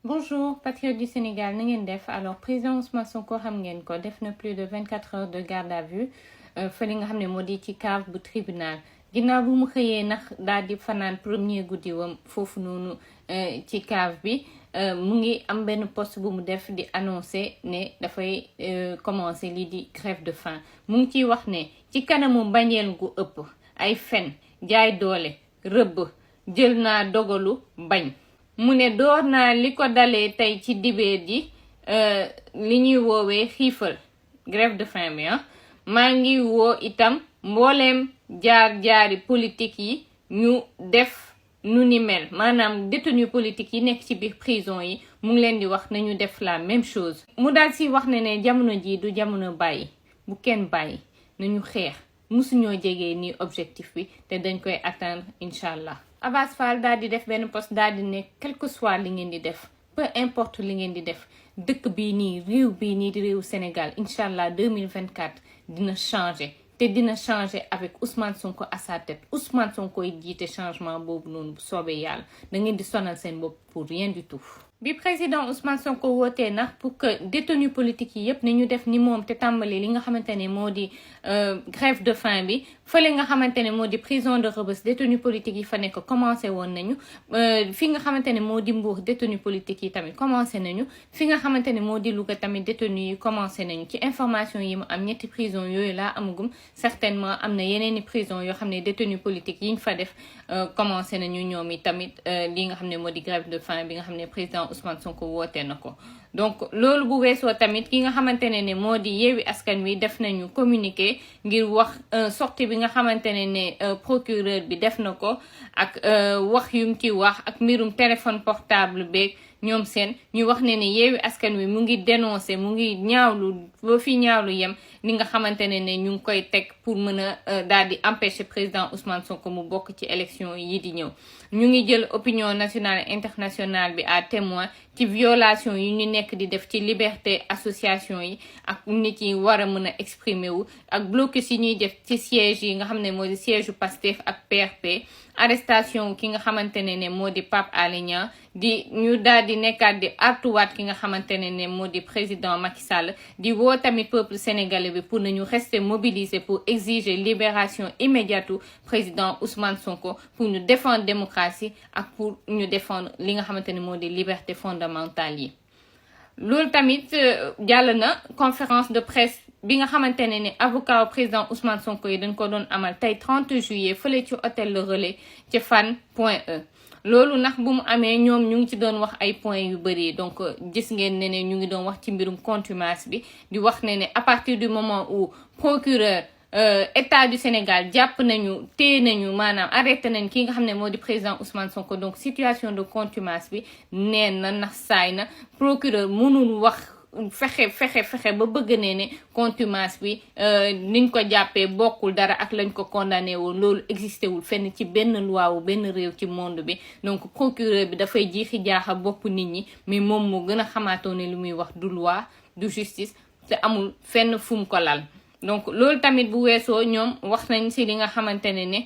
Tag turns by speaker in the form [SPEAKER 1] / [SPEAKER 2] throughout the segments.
[SPEAKER 1] Bonjour, patriotes du Sénégal, na ngeen def. Alors président Ousmane Sonko xam ngeen ko def na plus de 24 heures de garde à vue fële nga xam ne moo di ci cave bu tribunal ginnaaw bu mu xëyee nax daal di fanaan premier guddi wam foofu noonu ci cave bi mu ngi am benn post bu mu def di annoncé ne dafay commencer lii di grève de faim. Mu ngi ciy wax ne ci kanamu bañeel gu ëpp ay fen jaay doole rëbb jël naa dogalu bañ. mu ne door naa li ko dalee tey ci dibeer ji li ñuy woowee xiifal grève de faim bi maa ngi woo itam mbooleem jaar-jaari politique yi ñu def nu ni mel maanaam détenu politique yi nekk ci biir prison yi mu ngi leen di wax nañu def la même chose. mu daal si wax ne jamono ji du jamono bàyyi bu kenn bàyyi nañu xeex musuñoo jegee nii objectif bi te dañ koy atteindre incha allah. Abass Fall daal di def benn post daal di ne quel que soit li ngeen di def peu importe li ngeen di def dëkk bii nii réew bii nii di réew Sénégal incha allah 2024 dina changer te dina changer avec Ousmane Sonko à sa tête. Ousmane Sonko yi jiite changement boobu noonu bu soobee yàlla da ngeen di sonal seen bopp pour rien du tout. bi président Ousmane Sonko wootee nag pour que détenu politique yi yëpp ne ñu def ni moom te tàmbali li nga xamante ne moo di grève de faim bi fële nga xamante ne moo di prison de Rebeuss détenu politique yi fa nekk commencé woon nañu fi nga xamante ne moo di Mbour détenu politique yi tamit commencé nañu fi nga xamante ne moo di Louga tamit détenu yi commencé nañu ci information yi mu am ñetti prison yooyu laa amagum certainement am na yeneeni prison yoo xam ne détenu politique yi ñu fa def commencé nañu ñoom i tamit li nga xam ne moo di grève de faim bi nga xam ne président Ousmane Sonko wootee na ko. donc loolu bu weesoo tamit ki nga xamante ne moo di Yewwi Askan Wi def nañu communiqué ngir wax sortie bi nga xamante ne procureur bi def na ko ak wax yum ci wax ak mbirum téléphone portable beeg ñoom seen ñu wax ne Yewwi Askan Wi mu ngi dénoncé mu ngi ñaawlu ba fi ñaawlu yem li nga xamante ne ñu ngi koy teg pour mën a daal di empêcher président Ousmane Sonko mu bokk ci élection yi di ñëw. ñu ngi jël opinion nationale et internationale bi à témoin ci violation yi ñu nekk di def ci liberté association yi ak nit yi war a mën a exprimer wu ak blocus yi ñuy def ci siège yi nga xam ne moo di siège u Pastef ak PRP arrestation ki nga xamante ne moo di Pape Alé Niang di ñu daal di nekkaat di artuwaat ki nga xamante ne moo di président Macky Sall di woo tamit peuple sénégalais bi pour nañu rester mobilisé pour exiger libération immédiate président Ousmane Sonko pour ñu défendre démocratie ak pour ñu défendre li nga xamante ne moo di liberté fondamentale yi. loolu tamit jàll na conférence de presse bi nga xamante ne avocat président Ousmane Sonko yi dañ ko doon amal tey 30 juillet fële ci hôtel Le Relais ci Fann.e. loolu nag bu mu amee ñoom ñu ngi ci doon wax ay points yu bëri donc gis ngeen ne ñu ngi doon wax ci mbirum contumace bi di wax ne à partir du moment où procureur état du Sénégal jàpp nañu téye nañu maanaam arrêté nañ ki nga xam ne moo di président Ousmane Sonko donc situation de contumace bi neen na nax saay na procureur mënul wax fexe ba bëgg ne contumace bi niñ ko jàppee bokkul dara ak lañ ko condamné woon loolu existé wul fenn ci benn loi wu benn réew ci monde bi donc procureur bi dafay jiixi jaaxa bopp nit ñi mais moom moo gën a xamaatoo ne li muy wax du loi du justice te amul fenn fu mu ko lal. donc loolu tamit bu weesoo ñoom wax nañ ci li nga xamante ne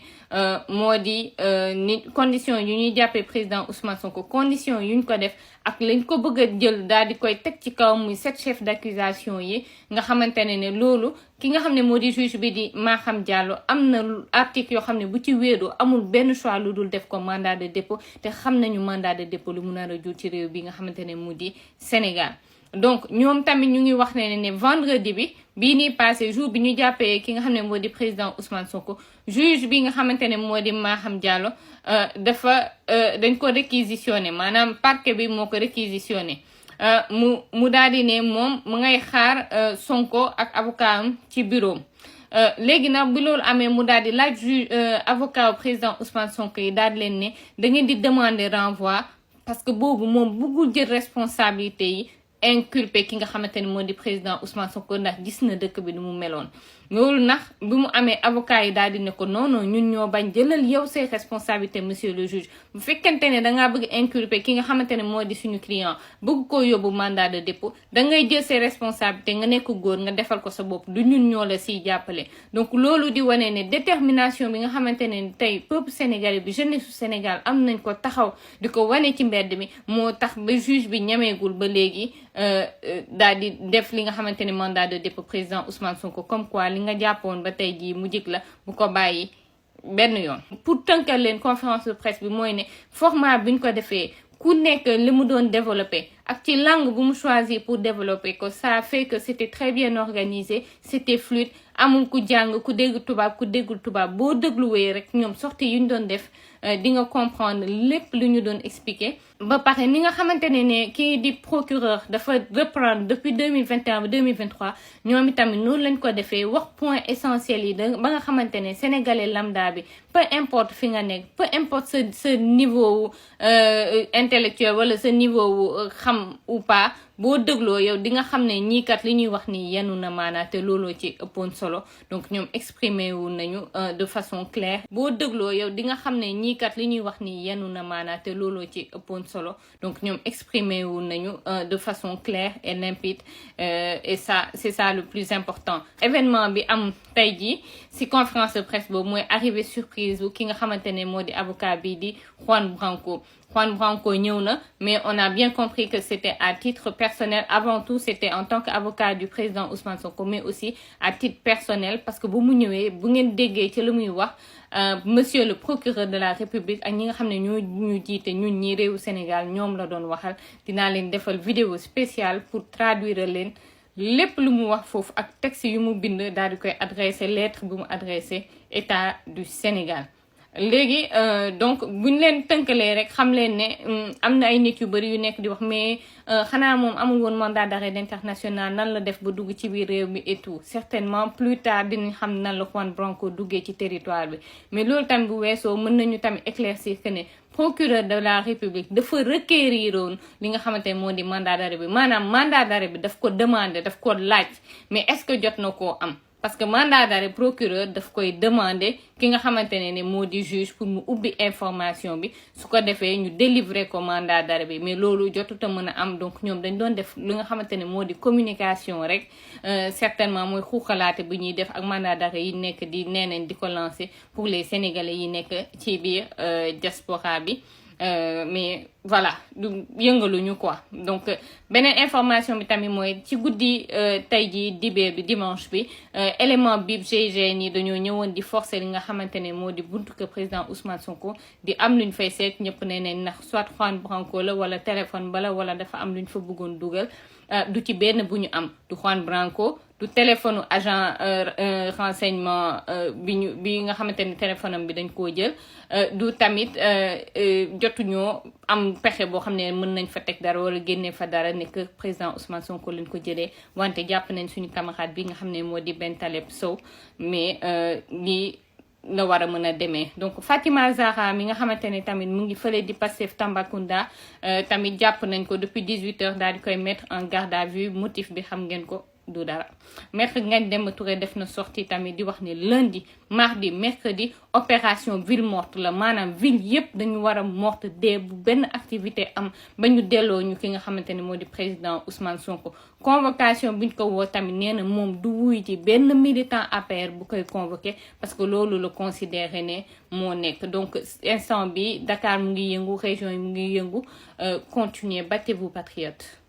[SPEAKER 1] moo di ni condition yu ñuy jàppee président Ousmane Sonko condition yuñ ko def ak lañ ko bëgg a jël daal di koy teg ci kaw muy 7 chefs d'accusation yi nga xamante ne loolu ki nga xam ne moo di juge bi di Maham Diallo am na article yoo xam ne bu ci wéedoo amul benn choix lu dul def ko mandat de dépôt te xam nañu mandat de dépôt lu mu nar a jur ci réew bi nga xamante ne mu di Sénégal. donc ñoom tamit ñu ngi wax ne vendredi bi bii nii passé jour bi ñu jàppee ki nga xam ne moo di président Ousmane Sonko juge bi nga xamante ne moo di Maham Diallo dañ ko réquisitionné maanaam parquet bi moo ko réquisitionné mu daal di ne moom mu ngay xaar Sonko ak avocat am ci bureau léegi nag bi loolu amee mu daal di laaj avocat président Ousmane Sonko yi daal di leen ne da ngeen di demander renvoi parce que boobu moom bëggul jël responsabilité yi inculper ki nga xamante ne moo di président Ousmane Sonko ndax gis na dëkk bi ni mu meloon. loolu nag bi mu amee avocat yi daal di ne ko non non ñun ñoo bañ, jëlal yow ses responsabilités monsieur le juge. bu fekkente ne dangaa bëgg inculper ki nga xamante ne moo di suñu client bëgg koo yóbbu mandat de dépôt dangay jël ses responsabilités nga nekk góor nga defal ko sa bopp, du ñun ñoo la siy jàppale. donc loolu di wane ne détermination bi nga xamante ne tey peuple sénégalais bi jeunesse su Sénégal am nañ ko taxaw di ko wane ci mbedd mi moo tax ba juge bi ñameegul ba léegi daal di def li nga xamante ne mandat de dépôt président Ousmane Sonko, comme quoi li nga jàppoon ba tey jii mu jig la bu ko bàyyi benn yoon. pour tënkal leen conférence de presse bi mooy ne format bi ñu ko defee ku nekk li mu doon développé ak ci langue bu mu choisir pour développer ko, ça fait que c'était très bien organisé, c'était fluide, amul ku jàng ku dégg tubaab ku déggul tubaab. boo dégluwee rek ñoom sortie yu ñu doon def di nga comprendre lépp lu ñu doon expliquer. ba pare ni nga xamante ne kii di procureur dafa reprendre depuis 2021 ba 2023 ñoom itamit noonu lañ ko defee wax point essentiel yi ba nga xamante ne sénégalais lambda bi peu importe fi nga nekk, peu importe sa niveau intellectuel wala sa niveau xam ou pas, boo dégloo yow di nga xam ne ñii kat li ñuy wax ni yenu na maanaa te looloo ci ëppoon solo. donc ñoom exprimé wu nañu de façon claire. boo dégloo yow di nga xam ne ñii kat li ñuy wax ni yenu na maanaa te looloo ci ëppoon solo. donc ñoom exprimé wu nañu de façon claire et limpide et ça c'est ça le plus important. événement bi am tey jii ci conférence de presse boobu mooy arrivée surprise bu ki nga xamante ne moo di avocat bi di Juan Branco. Juan Branco ñëw na, mais on a bien compris que c'était à titre personnel. Avant tout, c'était en tant qu'avocat du président Ousmane Sonko, mais aussi à titre personnel, parce que bu mu ñëwee bu ngeen déggee ci lu muy wax monsieur le procureur de la République ak ñi nga xam ne ñoo ñu jiite ñun ñi réewu Sénégal ñoom la doon waxal. dinaa leen defal vidéo spéciale pour traduire leen lépp lu mu wax foofu ak texte yu mu bind daal di koy adressé lettre bu mu adressé État du Sénégal. léegi donc buñ leen tënkalee rek xam leen ne am na ay nit yu bëri yu nekk di wax mais xanaa moom amul woon mandat d'arrêt international, nan la def ba dugg ci biir réew mi et tout. certainement plus tard dinañ xam nan la Juan Branco duggee ci territoire bi, mais loolu tamit bu weesoo mën nañu tamit éclaircir que ne procureur de la République dafa requérir woon li nga xamante ne moo di mandat d'arrêt bi. maanaam mandat d'arrêt bi daf ko demander, daf ko laaj, mais est-ce que jot na koo am? parce que mandat d'arrêt procureur daf koy demander ki nga xamante ne moo di juge pour mu ubbi information bi, su ko defee ñu délivrer ko mandat d'arrêt bi, mais loolu jotut a mën a am. donc ñoom dañ doon def li nga xamante ne moo di communication rek certainement mooy xuuxalaate bu ñuy def ak mandat d'arrêt yi nekk di neenañ di ko lancer pour les sénégalais yi nekk ci biir diaspora bi. mais voilà du yëngaluñu quoi. donc beneen information bi tamit mooy ci guddi tey ji dibéer bi dimanche bi élément bib GIGN yi dañoo ñëwoon di forcer li nga xamante ne moo di buntu que président Ousmane Sonko di am luñ fay seet. ñëpp ne ne ndax soit Juan Branco la wala téléphone bala wala dafa am luñ fa bëggoon dugal. du ci benn bu ñu am, du Juan Branco, du téléphone agent renseignement bi nga xamante ne téléphone am bi dañ koo jël. du tamit jotuñoo am pexe boo xam ne mën nañ fa teg dara wala génnee fa dara ne que président Ousmane Sonko lañ ko jëlee. wante jàpp nañ suñu camarade bi nga xam ne moo di Ben Taleb Sow, mais lii la war a mën a demee. donc Fatima Zahra mi nga xamante ne tamit mu ngi fële di Pastef Tambacounda tamit jàpp nañ ko depuis 18h daal di koy mettre en garde à vue. motif bi xam ngeen ko, du dara. Maître Ngagne Demba Touré def na sortie tamit di wax ne lundi mardi mercredi opération ville morte la, maanaam ville yépp dañu war a morte dee bu benn activité am ba ñu delloo ñu ki nga xamante ne moo di président Ousmane Sonko. convocation buñ ko woo tamit nee na moom du wuy ci benn militant APR bu koy convoqué parce que loolu la considéré ne moo nekk. donc instant bi Dakar mu ngi yëngu, région yi mu ngi yëngu. continuez, battez-vous patriotes.